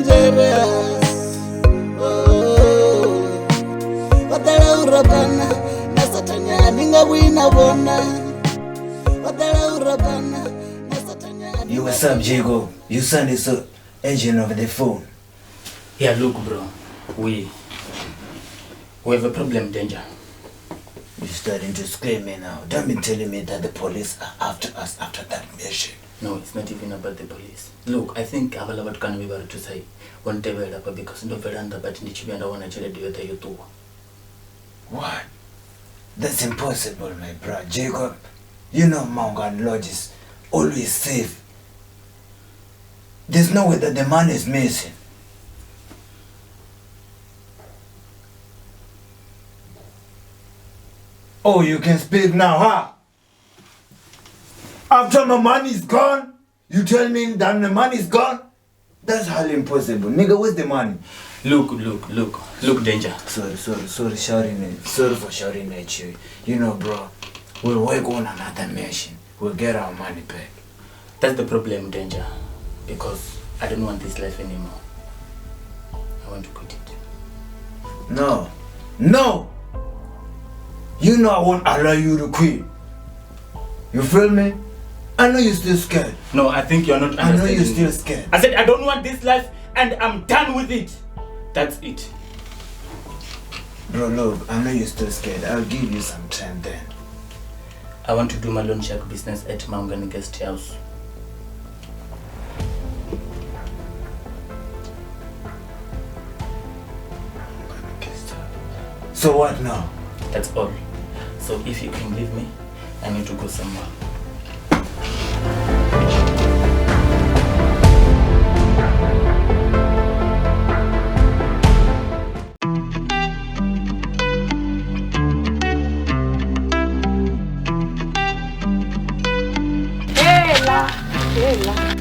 Dangerous. Oh. Vha ḓala u rabana na sathanyani nga vhuina vhona. Vha ḓala u rabana na sathanyani. Yo, what's up, Jacob? You sounded so urgent over the phone. Yeah, look, bro. We have a problem, Danger. You're starting to scare me now. Don't be telling me that the police are after us after that mission. No, it's not even about the police. Look, I think havhaḽa vhatukana vhe vha ri thusa vho ntevhela hafha because ndo bvela nnḓa but ndi tshi vhuya nda wana tshelede yoṱhe yo ṱuwa. What? That's impossible, my bro. Jacob, you know Maungani Lodge is always safe. There's no way that the money is missing. Oh, you can speak now, huh? After my money is gone, you tell me that the money is gone? That's highly impossible. Nigga, where's the money? Look, look, look, look, Danger. Sorry, sorry, sorry, shouting. Sorry for shouting at you. You know, bro, we'll work on another mission. We'll get our money back. That's the problem, Danger. Because I don't want this life anymore. I want to quit it. No. No! You know I won't allow you to quit. You feel me? I know you're still scared. No, I think you're not I know understanding you're still me. scared. I said I don't want this life and I'm done with it. That's it. Bro, look, I know you're still scared. I'll give you some time then. I want to do my loan shark business at Maungani Guest House. So what now? That's all. So if you can leave me, I need to go somewhere.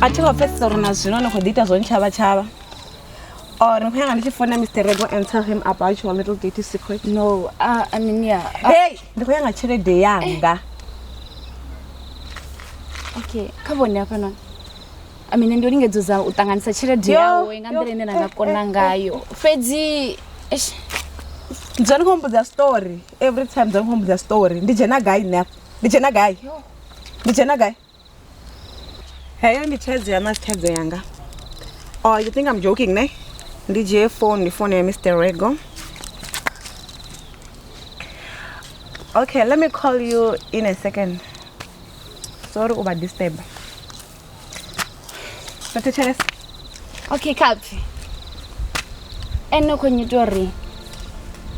A thi ngo pfesesa uri na zwino ni khou ḓi ita zwo ntshavhatshavha or ni khou yanga ndi tshi founa Mr Rego and tell him about your little dirty secret. No, I mean, yeah. Hey, ndi khou yanga tshelede yanga. Okay, kha vhone hafhanoni. I mean, ndo lingedza za u ṱanganisa tshelede Yo, yawe nga yo, nḓila ine nda nga kona ngayo. Fhedzi eish, Dzula ni khou mbudza story every time, dzula ni khou mbudza story. Ndi dzhena gai nṋe afha? Ndi dzhena gai? Ndi dzhena gai? Heyo ndi thaidzo ya na thaidzo yanga. Oh, you think I'm joking, ne? Ndi dzhie phone, ndi phone ya Mr Rego. Okay, let me call you in a second. Sorry u vha disturb. Ndo thetshelesa. Okay, khapfi. Ene u khou nyita uri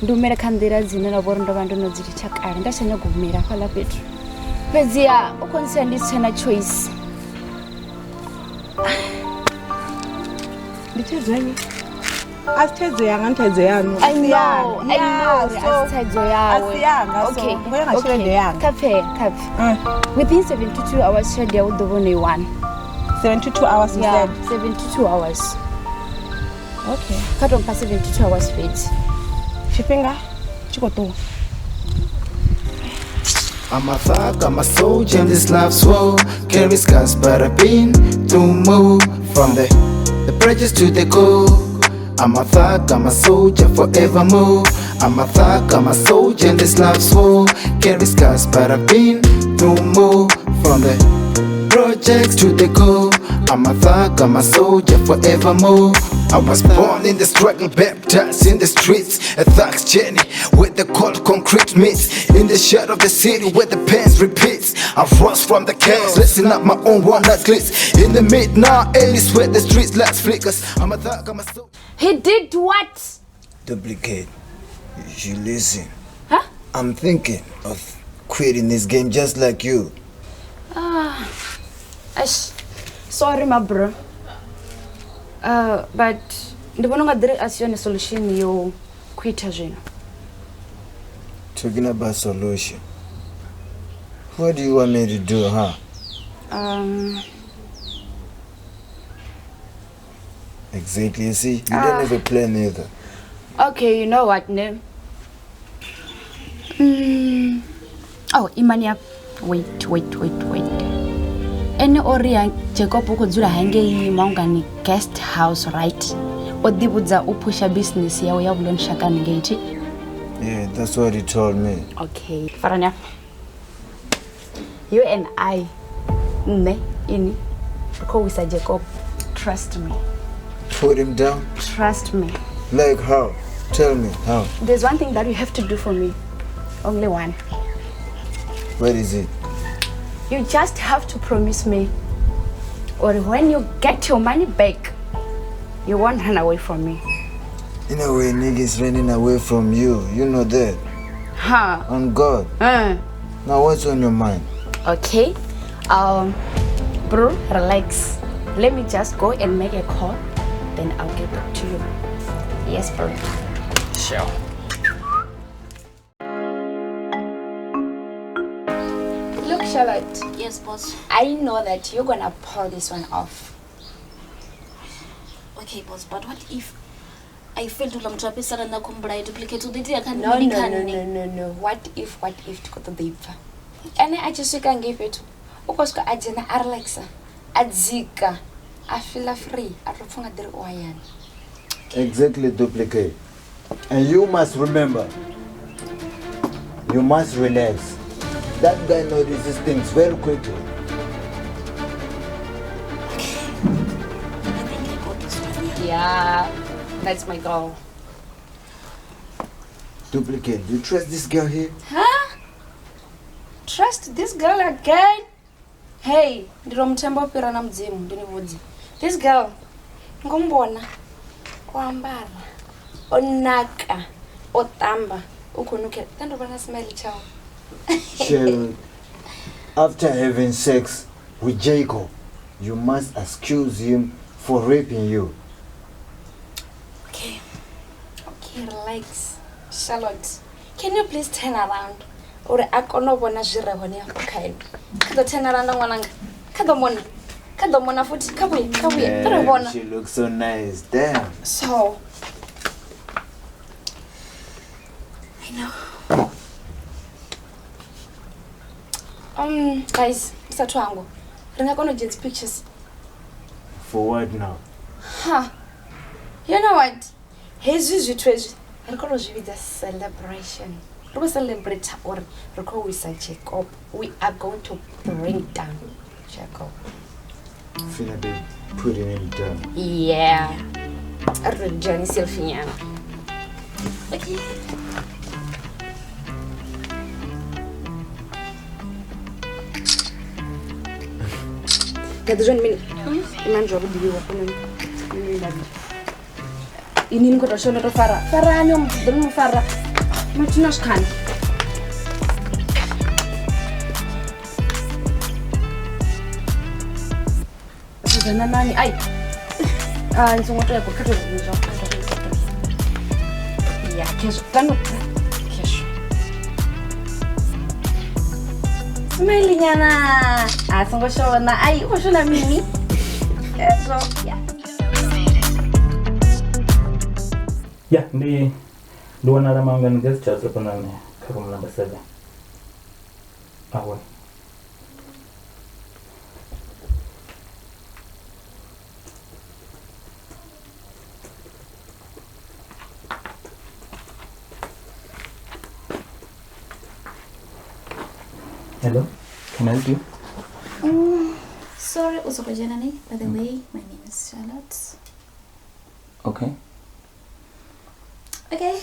ndi humele kha nḓila dzine nda vha uri ndo vha ndo no dzi litsha kale nda tsha nyaga u humela hafhaḽa fhethu. Fhedziha u khou ntsia ndi si tshena choice. Ndi thaidzo ya nnyi? A si thaidzo yanga, ndi thaidzo yaṋu. I know, I know uri a si thaidzo yawe. A si yanga, so Okay, ndi khou nyanga tshelede yanga. Khapfe, khapfe. Within 72 hours tshelede yau u ḓo vha o no i wana. 72 hours you Yeah, said? 72 hours. Okay. Kha to mpha 72 hours fhedzi. Tshifhinga tshi khou ṱuwa. I'm a thug, I'm a soldier in this life's war. Carry scars, but I've been through more. From the bridges to the core. I'm a thug, I'm a soldier forevermore. I'm a thug, I'm a soldier in this life's war. Carry scars, but I've been through more. From the projects to the core. I'm a thug, I'm a soldier forevermore. I was born in the struggle, baptized in the streets. A thug's journey with the cold concrete meets. In the shadow of the city where the pains repeats. I rose from the chaos, listen up my own one night glitz. In the midnight alleys where the streets lights flickers. I'm a thug, I'm a soldier. He did what? Duplicate. You should listen. Huh? I'm thinking of quitting this game just like you. Eish, sorry my bro. But ndi vhona unga ḓiri a si yone solution yo quita zwino. Talking about solution. What do you want me to do, huh? Exactly, you see, you don't have a plan either. Okay, you know what, ne? Oh, imani up. Wait, wait, wait, wait. Ene ori ya Jacob u khou dzula hangei Maungani guest house, right? O ḓivhudza u phusha business yawe ya vhuloni shakani ngei thi. Yeah, that's what he told me. Okay. Farani afha. You and I, nṋe, ini, ri khou wisa Jacob. Trust me. Put him down? Trust me. Like how? Tell me how. There's one thing that you have to do for me. Only one. What is it? You just have to promise me, or when you get your money back, you won't run away from me. In a way, niggas running away from you. You know that. Huh. On God. Now what's on your mind? Okay. Bro, relax. Let me just go and make a call. Then I'll get back to you. Yes, bro. Sure. Look, Charlotte. Yes, boss. I know that you're gonna pull this one off. Okay, boss, but what if I fail to lam trap sala na kumbula duplicate u ḓi kha No, no, no, no, no, no. What if thi khou ṱoḓa i pfa? Ene a tshi swika ngei fhethu, u khou swika a dzhena a relaxa, a dzika, a feela free, a tou pfa nga ḓiri u hayani. Exactly, duplicate. And you must remember, you must relax. That guy notices things very quickly. Okay. I think I got this one. Yeah, that's my goal. Duplicate, you trust this girl here? Huh? Trust this girl again? Hey, ndiro muthemba u fhira na mudzimu, ndi ni vhudze. This girl, ngombona, o ambara, o naka, o tamba, u khou nukhela. Nṋe ndo vhona smile tshawe. Cheryl, after having sex with Jacob, you must excuse him for raping you. Okay. Okay, relax. Charlotte, can you please turn around? Uri a kone u vhona zwi re hone hafho kha ene. Kha ḓo turn around ṅwananga. Kha ḓo mona. Kha ḓo mona futhi. Kha vhuye, kha vhuye. Kha ri vhona. She looks so nice. Damn. So, I know. Guys, sathu hango. Ri nga kona u dzhia dzi pictures. For what now? Ha. You know what? Hezwi zwithu hezwi ri khou tou zwi vhidza celebration. Ri khou celebrate uri ri khou wisa Jacob. We are going to bring down Jacob. Finna be putting him down. Yeah. Ri tou dzhia ni selfie nyana. Okay. Nga ḓi zwone mini? Imani zwavhuḓi iwe hafhanoni. Ini ni khou tou shona tou fara. Farani muthu ḓo ni mu fara. Mathina zwikhani. Sedzana nani? Ai. Ah, ni songo tea ku kha tou zwa. Ya, kesho. Tano. Kesho. Smile nyana. A songo shona. Ai, u khou shona mini? Ezwo. Yeah. Yeah, ndi wanala Mangani guest house hafhanoni kha room number 7. Awe. Hello, can I help you? Sorry, Usokojenani. By the way, my name is Charlotte. Okay. Okay,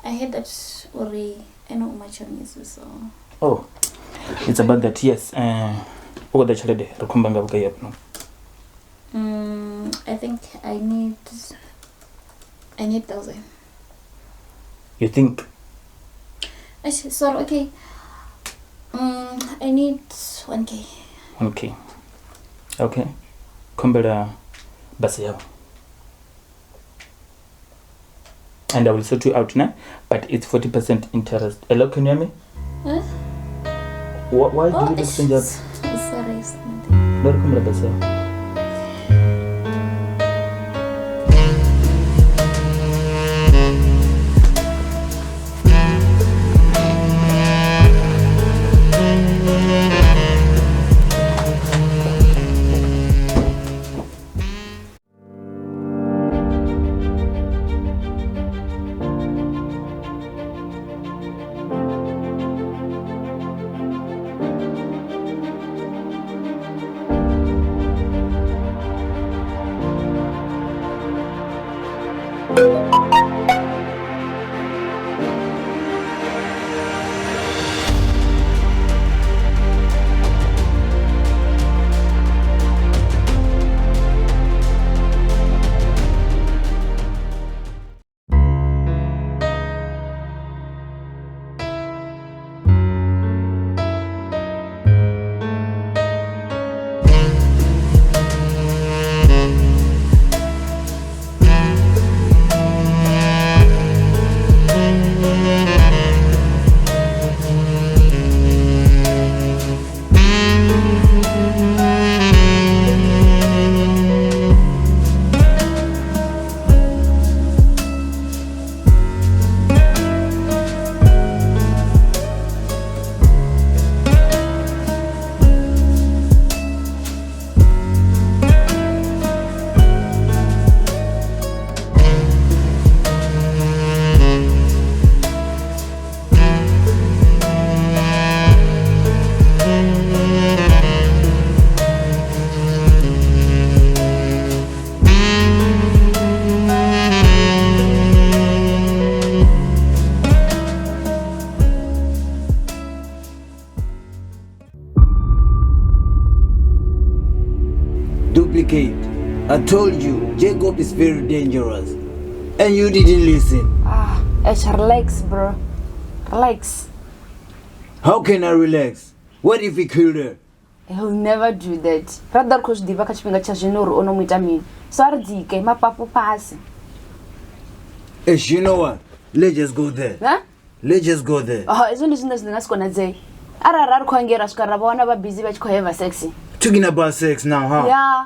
I heard that Uri I know Machonese, so. Oh, it's about that, yes. What the chelede rukumbanga bukai up no. I think I need 1,000. You think? Actually, sorry, okay. I need 1K. 1K. Okay. Kumbela basi yao. And I will sort you out now, but it's 40% interest. Hello, can you hear me? Huh? Why do you look strange up? Sorry, it's nothing. Lord, come here, sir. duplicate. I told you, Jacob is very dangerous. And you didn't listen. Ah, Ash, relax, bro. Relax. How can I relax? What if he killed her? He'll never do that. Ra ḓa ri khou zwi ḓivha kha tshifhinga tsha zwino uri o no mu ita mini. So a ri dzike mafhafhu fhasi. Ash, you know what? Let's just go there. Ha? Let's just go there. Oh, hezwo ndi zwine zwi nga si konadzee. Arali ra ri khou hangei ra swika ra vha wana vha busy vha tshi khou have sex. Talking about sex now, huh? Yeah.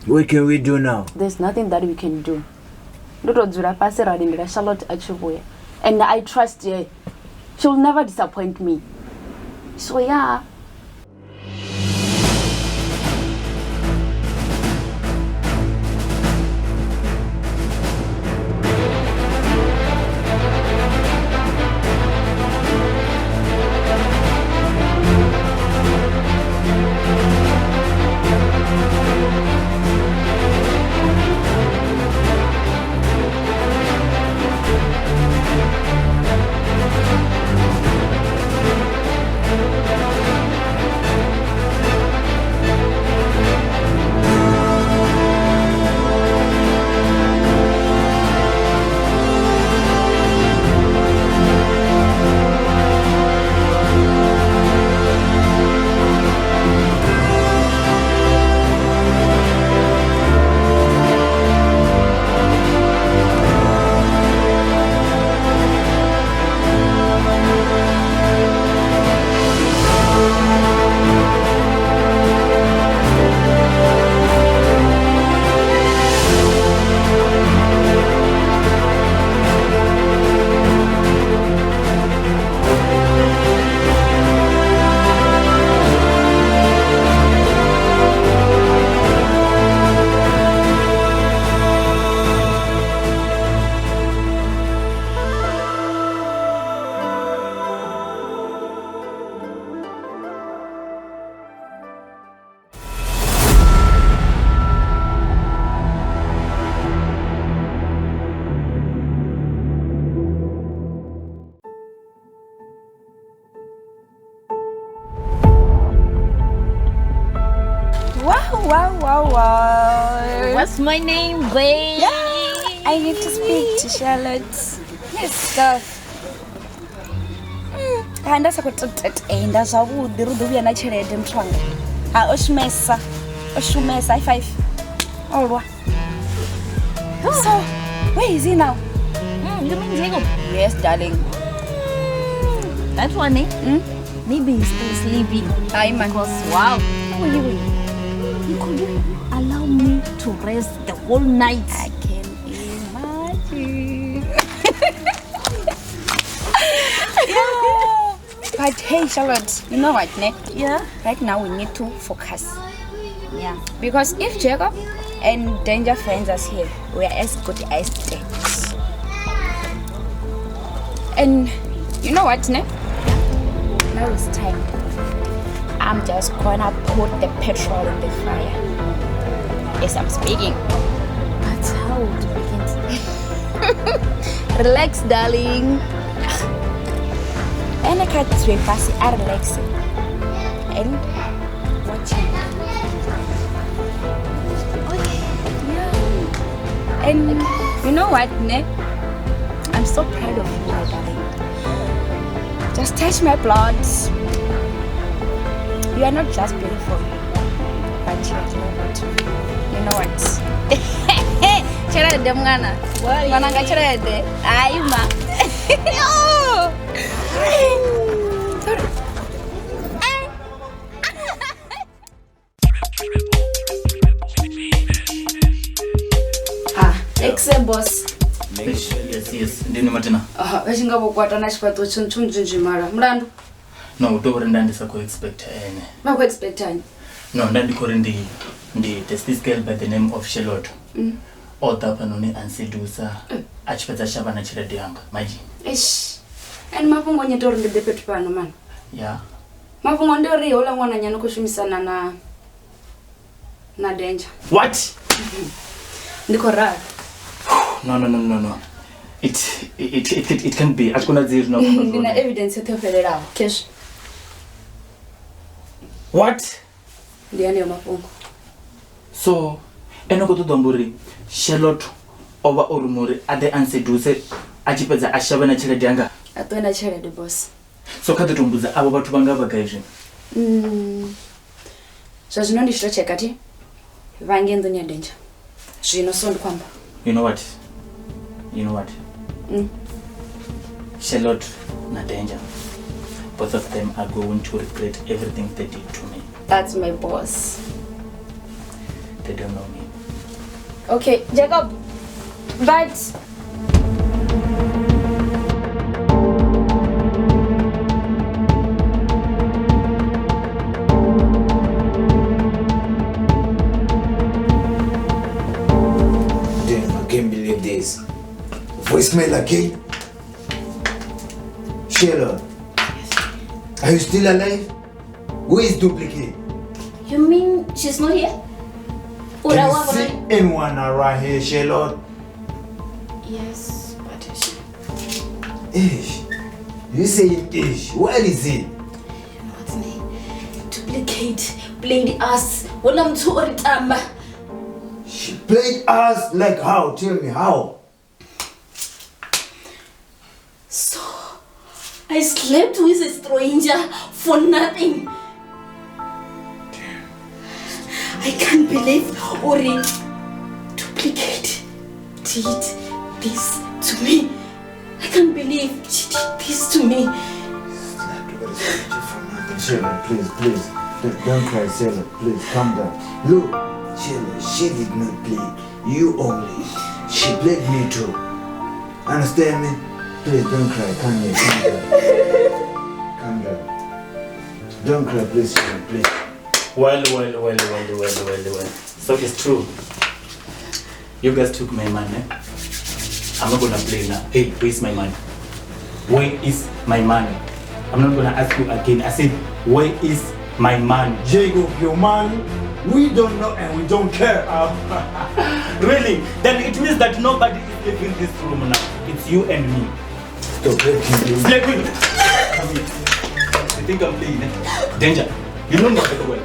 What can we do now? There's nothing that we can do. Ndo to dzula fhasi ra lindela Charlotte a tshi vhuya. And I trust her. She'll never disappoint me. So yeah. Wow, wow, wow, wow. What's my name, babe? Yeah, I need to speak to Charlotte. Yes, girl. Ha nda sa khou tenda zwavhuḓi ri ḓo vhuya na tshelede muthu wanga. Ha o shumesa. O shumesa high five. O lwa. So, where is he now? You mean Jacob? Yes, darling. That one, eh? Maybe he's still sleeping. Hi, man. Because, wow. Wait. You couldn't allow me to rest the whole night. I can imagine. Yeah. But hey, Charlotte, you know what, ne? Yeah. Right now we need to focus. Yeah. Because if Jacob and Danger finds us here, we are as good as dead. And you know what, ne? Now it's time. I'm just gonna put the petrol in the fire. Yes, I'm speaking. But how to begin? Relax, darling. And I can't fast, I relax. And watch it. Okay. Yeah. And you know what, ne? I'm so proud of you, my darling. Just touch my blood. You are not just beautiful, but you are clever too. You know what? Tshelede mwana. Mwana nga tshelede. Hayi ma. Sorry. Ah, exe boss. Yes, ndini Martina. Aha, vha tshi nga vho kwata na tshifhaṱo tsho nzwinzwimala. Mulandu? No, u tou uri nda ndi sa khou expect ene. Vha khou expectani? No, nda ndi khou ri ndi there's this girl by the name of Charlotte. O ḓa hafhanoni a nsedusa a tshi fhedza shavha na tshelede yanga. Imagine. Eish. And mafhungo o nyita uri ndi ḓe fhethu fhano mani. Yeah. Mafhungo ndi uri houḽa ṅwananyana u khou shumisana na Danger. What? Ndi khou ralo. No. It can't be. A tshi konadzei zwino. Ndi na evidence yoṱhe yo fhelelaho. Khezwi. What? Ndi haneyo mafhungo. So ene khou ṱoḓa amba uri Charlotte o vha o ruma uri a ḓe a nseduse a tshi fhedza a shavhe na tshelede yanga. A ṱuwe na tshelede boss. So kha ḓi to mbudza avho vhathu vha nga vha gai zwino? Zwa zwino ndi tshi to tsheka thi vha ngei nḓuni ya danger. Zwino so ndi khou amba. You know what? You know what? Charlotte na Danger, both of them are going to regret everything they did to me. That's my boss. They don't know me. Okay, Jacob, but Damn, I can't believe this. Voicemail again? Sheila, are you still alive? Who is duplicate? You mean she's not here? Can you see anyone around here, Charlotte? Yes, but she... Ish. You saying ish. What is it? What's name? Duplicate played us. She played us like how? Tell me how. So, I slept with a stranger for nothing. I can't believe Ori duplicate did this to me. I can't believe she did this to me. Slept with a stranger for nothing. Sheila, please, please. Don't cry, Sheila. Please, calm down. Look, Sheila, she did not play you only. She played me too. Understand me? Please, don't cry. Come here, calm down. Calm down. Don't cry, please, Sheila, please. Well. So it's true. You guys took my money. I'm not gonna play now. Hey, where is my money? Where is my money? I'm not gonna ask you again. I said, where is my money? Jacob, your money? We don't know and we don't care. Really? Then it means that nobody is leaving this room now. It's you and me. Stop it. Slay Queen. Come here. You think I'm playing, eh? Danger. You know me very well.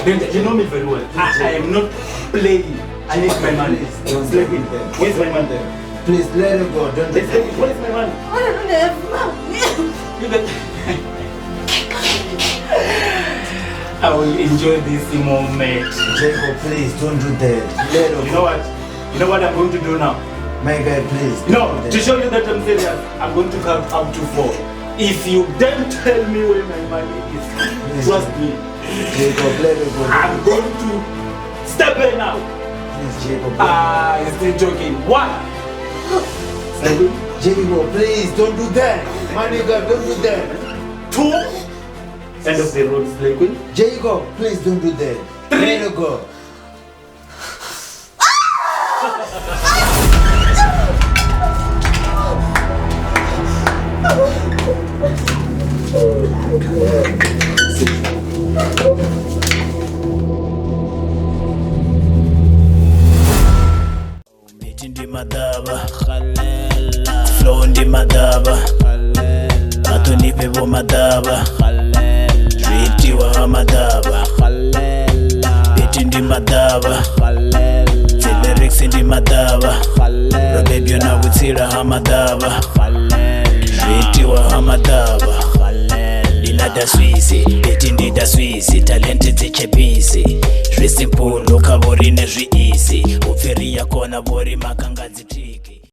Danger, you know me very well. I am not playing. I need my money. Slay Queen. Where's my money? Please let her go. Don't. Where's my money? I don't have money. You got. I will enjoy this moment. Jacob, please don't do that. Let her go. You know what? You know what I'm going to do now? My guy, please. No, to show you that I'm serious, I'm going to count up to 4. If you don't tell me where my money is, please, trust me. Jacob, let her go. I'm going to step in now. Please, Jacob. Ah, he's still joking. 1. Jacob, please don't do that. My nigga, don't do that. 2. End of the road, Slay Queen. Jacob, please don't do that. 3. Let her go. Flow ndi madaba, athoniphe bo madaba, zwiitiwa ha madaba, beat ndi madaba, dzi lyrics ndi madaba, ro bebwa na vhutsila ha madaba, zwiitiwa ha madaba. Ndina da swizi, beat ndi da swizi, talent dzi chepisi, zwi simple kha vho rine zwi easy, upfi ri ya kona vho ri makanga dzi.